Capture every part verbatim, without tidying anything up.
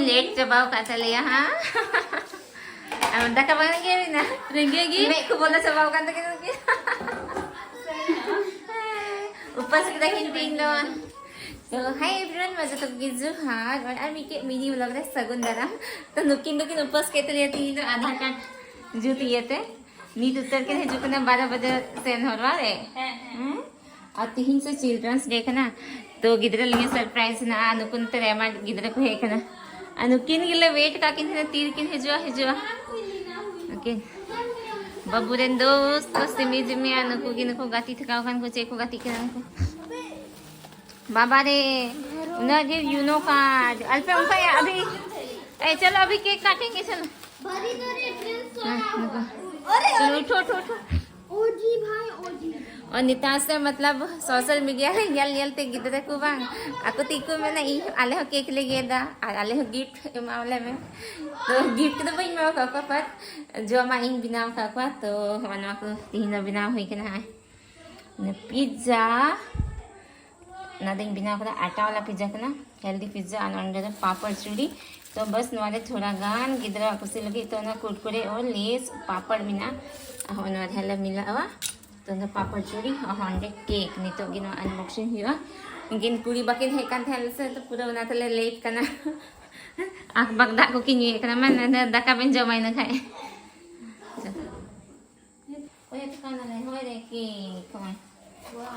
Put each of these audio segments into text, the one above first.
Late ᱪᱟᱵᱟᱣ ᱠᱟᱜ ᱛᱟᱞᱮᱭᱟ ᱦᱟᱸᱜ᱾ ᱟᱨ ᱫᱟᱠᱟ ᱵᱟᱝ ᱨᱮᱸᱜᱮᱡ ᱵᱤᱱᱟ? ᱨᱮᱸᱜᱮᱡ ᱜᱮ᱾ ᱢᱮᱫ ᱠᱚ ᱵᱚᱞᱚ ᱪᱟᱵᱟᱣ ᱠᱟᱱ ᱛᱟᱹᱠᱤᱱᱟ ᱱᱩᱠᱤᱱ᱾ ᱩᱯᱟᱹᱥ ᱠᱮᱫᱟ ᱠᱤᱱ ᱛᱤᱦᱤᱧ ᱫᱚ᱾ ᱛᱚ ᱦᱟᱭ ᱮᱵᱷᱨᱤᱣᱟᱱ, ᱢᱟ ᱡᱚᱛᱚ ᱠᱚᱜᱮ ᱡᱚᱦᱟᱨ᱾ ᱟᱨ ᱟᱨ ᱢᱤᱫᱴᱮᱡ ᱢᱤᱱᱤ ᱵᱞᱚᱜ ᱨᱮ ᱥᱟᱹᱜᱩᱱ ᱫᱟᱨᱟᱢ᱾ ᱛᱚ ᱱᱩᱠᱤᱱ ᱫᱚᱠᱤᱱ ᱩᱯᱟᱹᱥ ᱠᱮᱫ ᱛᱟᱞᱮᱭᱟ ᱛᱤᱦᱤᱧ ᱫᱚ ᱟᱫᱷᱟᱨ ᱠᱟᱨᱰ ᱡᱩᱛ ᱤᱭᱟᱹᱛᱮ᱾ ᱱᱤᱛ ᱩᱛᱟᱹᱨ ᱠᱤᱱ ᱦᱤᱡᱩᱜ ᱠᱟᱱᱟ ᱵᱟᱨᱚ ᱵᱟᱡᱮ ᱥᱮᱱ ᱦᱚᱨ ᱨᱮ᱾ ᱦᱮᱸ, ᱦᱮᱸ᱾ ᱦᱮᱸ? ᱟᱨ ᱛᱤᱦᱤᱧ ᱥᱮ ᱪᱤᱞᱰᱨᱮᱱᱥ ᱰᱮ ᱠᱟᱱᱟ, ᱛᱚ ᱜᱤᱫᱽᱨᱟᱹ ᱞᱟᱹᱜᱤᱫ ᱥᱟᱨᱯᱨᱟᱭᱤᱡᱽ ᱦᱮᱱᱟᱜᱼᱟ᱾ ᱱᱩᱠᱩ ᱱᱚᱛᱮ ᱨᱮ ᱟᱭᱢᱟ ᱜᱤᱫᱽᱨᱟᱹ ᱠᱚ ᱦᱮᱡ ᱟᱠᱟᱱᱟ᱾ ᱟᱨ ᱱᱩᱠᱤᱱ ᱜᱮᱞᱮ ᱣᱮᱴ ᱠᱟᱜ ᱠᱤᱱ ᱛᱟᱦᱮᱱᱟ, ᱛᱤ ᱨᱮᱠᱤᱱ ᱦᱤᱡᱩᱜᱼᱟ, ᱦᱤᱡᱩᱜᱼᱟ᱾ ᱳᱠᱮ᱾ ᱵᱟᱹᱵᱩ ᱨᱮᱱ ᱫᱳᱥᱛ ᱠᱚ ᱥᱤᱢᱤ ᱡᱤᱢᱤ, ᱟᱨ ᱱᱩᱠᱩ ᱜᱮ, ᱱᱩᱠᱩ ᱜᱟᱛᱮ ᱛᱷᱟᱠᱟᱣ ᱠᱟᱱ ᱠᱚ, ᱪᱮᱫ ᱠᱚ ᱜᱟᱛᱮᱜ ᱠᱟᱱᱟ ᱱᱩᱠᱩ? ᱵᱟᱵᱟ ᱨᱮ, ᱩᱱᱟᱹᱜ ᱰᱷᱮᱨ ᱭᱩᱱᱳ ᱠᱟᱨᱰ᱾ ᱟᱞᱯᱮ ᱚᱱᱠᱟᱭᱟ, ᱟᱵᱷᱤ, ᱮ, ᱪᱚᱞᱚ, ᱟᱵᱷᱤ ᱠᱮᱠ ᱠᱟᱴᱮᱸᱜᱮ, ᱪᱚᱞᱚ᱾ ᱦᱮᱸ, ᱱᱩᱠᱩ᱾ ᱪᱚᱞᱚ, ᱩᱴᱷᱳ, ᱩᱴᱷᱳ, ᱩᱴᱷᱳ᱾ ᱚ ᱡᱤ ᱵᱷᱟᱭ, ᱚ ᱡᱤ᱾ ᱚ, ᱱᱮᱛᱟᱨ ᱥᱮ, ᱢᱚᱛᱞᱚᱵ, ᱥᱳᱥᱟᱞ ᱢᱤᱰᱤᱭᱟ ᱨᱮ ᱧᱮᱞ ᱧᱮᱞ ᱛᱮ ᱜᱤᱫᱽᱨᱟᱹ ᱠᱚ ᱵᱟᱝ, ᱟᱠᱚ ᱛᱮᱜᱮ ᱠᱚ ᱢᱮᱱᱟ, "ᱤᱧ, ᱟᱞᱮ ᱦᱚᱸ ᱠᱮᱠ ᱞᱮ ᱜᱮᱫᱟ ᱟᱨ ᱟᱞᱮ ᱦᱚᱸ ᱜᱤᱯᱷᱴ ᱮᱢᱟᱣᱟᱞᱮ ᱢᱮ᱾" ᱛᱚ, ᱜᱤᱯᱷᱴ ᱫᱚ ᱵᱟᱹᱧ ᱮᱢᱟ ᱠᱟᱜ ᱠᱚᱣᱟ, ᱯᱟᱨ ᱡᱚᱢᱟᱜ ᱤᱧ ᱵᱮᱱᱟᱣ ᱠᱟᱜ ᱠᱚᱣᱟ᱾ ᱛᱚ, ᱦᱚᱸᱜᱼᱚ ᱱᱚᱣᱟ ᱠᱚ ᱛᱤᱦᱤᱧ ᱫᱚ ᱵᱮᱱᱟᱣ ᱦᱩᱭ ᱠᱟᱱᱟ᱾ ᱦᱚᱸᱜᱼᱚᱭ ᱯᱤᱡᱡᱟ, ᱚᱱᱟ ᱫᱚᱧ ᱵᱮᱱᱟᱣ ᱠᱟᱫᱟ, ᱟᱴᱟ ᱣᱟᱞᱟ ᱯᱤᱡᱡᱟ ᱠᱟᱱᱟ, ᱦᱮᱞᱫᱤ ᱯᱤᱡᱡᱟ᱾ ᱟᱨ ᱱᱚᱸᱰᱮ ᱫᱚ ᱯᱟᱯᱚᱲ ᱪᱩᱲᱤ᱾ ᱛᱚ ᱵᱟᱥ, ᱱᱚᱣᱟ ᱨᱮ ᱛᱷᱚᱲᱟ ᱜᱟᱱ ᱜᱤᱫᱽᱨᱟᱹᱣᱟᱜ ᱠᱩᱥᱤ ᱞᱟᱹᱜᱤᱫ ᱛᱚ ᱚᱱᱟ ᱠᱩᱨᱠᱩᱨᱮ ᱳ ᱞᱮᱥ ᱯᱟᱯᱚᱲ ᱢᱮᱱᱟᱜᱼᱟ᱾ ᱟᱨ ᱦᱚᱸᱜᱼᱚ ᱱᱚᱣᱟ ᱨᱮ ᱦᱟᱸᱜ ᱞᱮ ᱢᱤᱞᱟᱹᱣᱟ᱾ ᱛᱚ ᱚᱱᱟ ᱯᱟᱯᱚᱲ ᱪᱩᱲᱤ ᱟᱨ ᱦᱚᱸ ᱚᱸᱰᱮ ᱠᱮᱠ᱾ ᱱᱤᱛᱚᱜ ᱜᱮ ᱱᱚᱣᱟ ᱟᱱᱵᱚᱠᱥᱤᱝ ᱦᱩᱭᱩᱜᱼᱟ᱾ ᱩᱱᱠᱤᱱ ᱠᱩᱲᱤ ᱵᱟᱹᱠᱤᱱ ᱦᱮᱡ ᱠᱟᱱ ᱛᱟᱦᱮᱸ ᱥᱮ, ᱛᱚ ᱯᱩᱨᱟᱹ ᱚᱱᱟ ᱛᱮᱞᱮ ᱞᱮᱴ ᱠᱟᱱᱟ᱾ ᱟᱠ ᱵᱟᱠ ᱫᱟᱜ ᱠᱚᱠᱤᱱ ᱧᱩᱭᱮᱫ ᱠᱟᱱᱟ, ᱢᱟ ᱫᱟᱠᱟ ᱵᱮᱱ ᱡᱚᱢᱟ ᱤᱱᱟᱹ ᱠᱷᱟᱡ᱾ ᱚᱭ ᱛᱚ ᱠᱟᱱᱟ ᱞᱮ, ᱦᱳᱭ ᱨᱮ, ᱠᱮᱠ, ᱦᱳᱭ᱾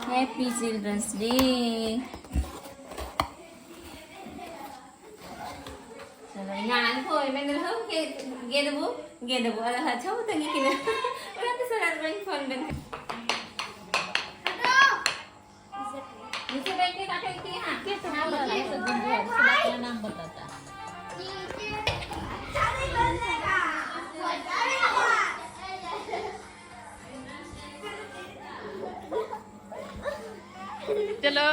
Happy Children's Day. ᱪᱚᱞᱚ, ᱧᱟᱱ ᱠᱚ ᱢᱮᱱ ᱨᱮᱦᱚᱸ ᱜᱮ-, ᱜᱮᱫ ᱟᱵᱚ, ᱜᱮᱫ ᱟᱵᱚ᱾ ᱟᱫᱚ ᱦᱟᱪᱷᱟ ᱵᱚ ᱛᱟᱺᱜᱤ ᱠᱤᱱᱟ᱾ ᱚᱱᱟᱛᱮ ᱥᱟᱨᱟ ᱵᱟᱹᱧ ᱯᱷᱳᱱ ᱵᱮᱱ ᱠᱟᱱᱟ᱾ नीचे बैठ के काटेंगे, हाँ। हाँ, बताइए। चलो।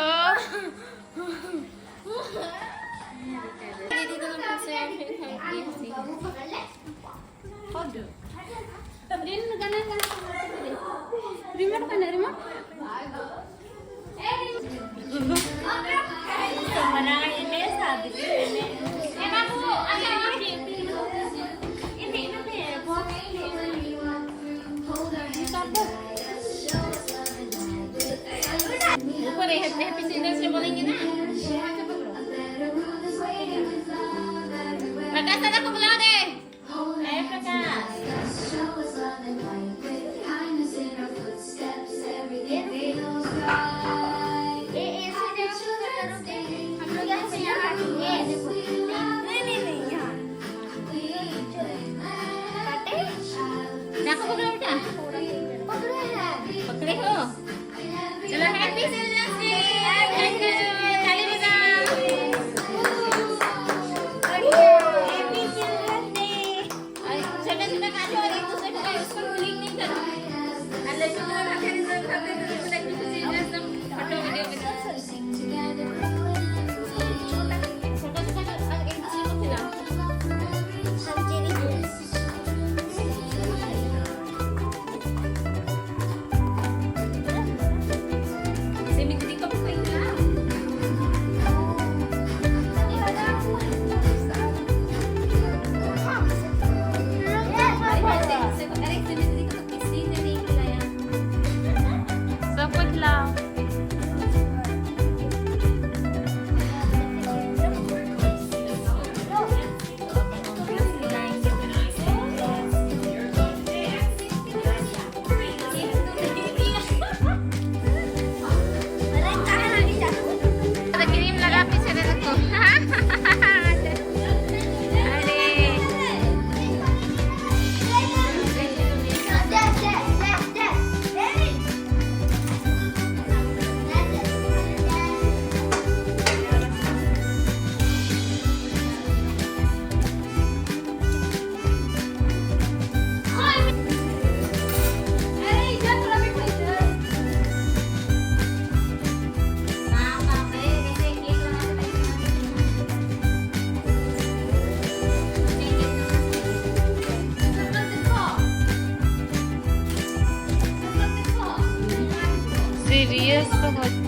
दीदी को तो पूछे हैं, फिर हम ये सीख। रिमोट कहाँ है, रिमोट? ए, रिमोट। तो बनाएंगे साथ में। ए, बाबू, दादा को बुला दे। ए प्रकाश। ए, ए, ऐसे जाओ, हम लोग यहाँ से यहाँ, ये। नहीं, नहीं, नहीं, यहाँ। काटे? नाको पकड़ो बेटा। पकड़े हैं। पकड़े हो? चलो, Happy Children's Day। Thank you। ताली बजाओ। Happy Children's Day। और छोटा छोटा काटो और एक दूसरे को उसको bullying नहीं करो। और लड़कियों को रखा नहीं, सब करते हैं, तो एक दूसरे से एकदम photo video बनाओ। छोटा छोटा करो और एक दूसरे को खिलाओ। Serious तो हो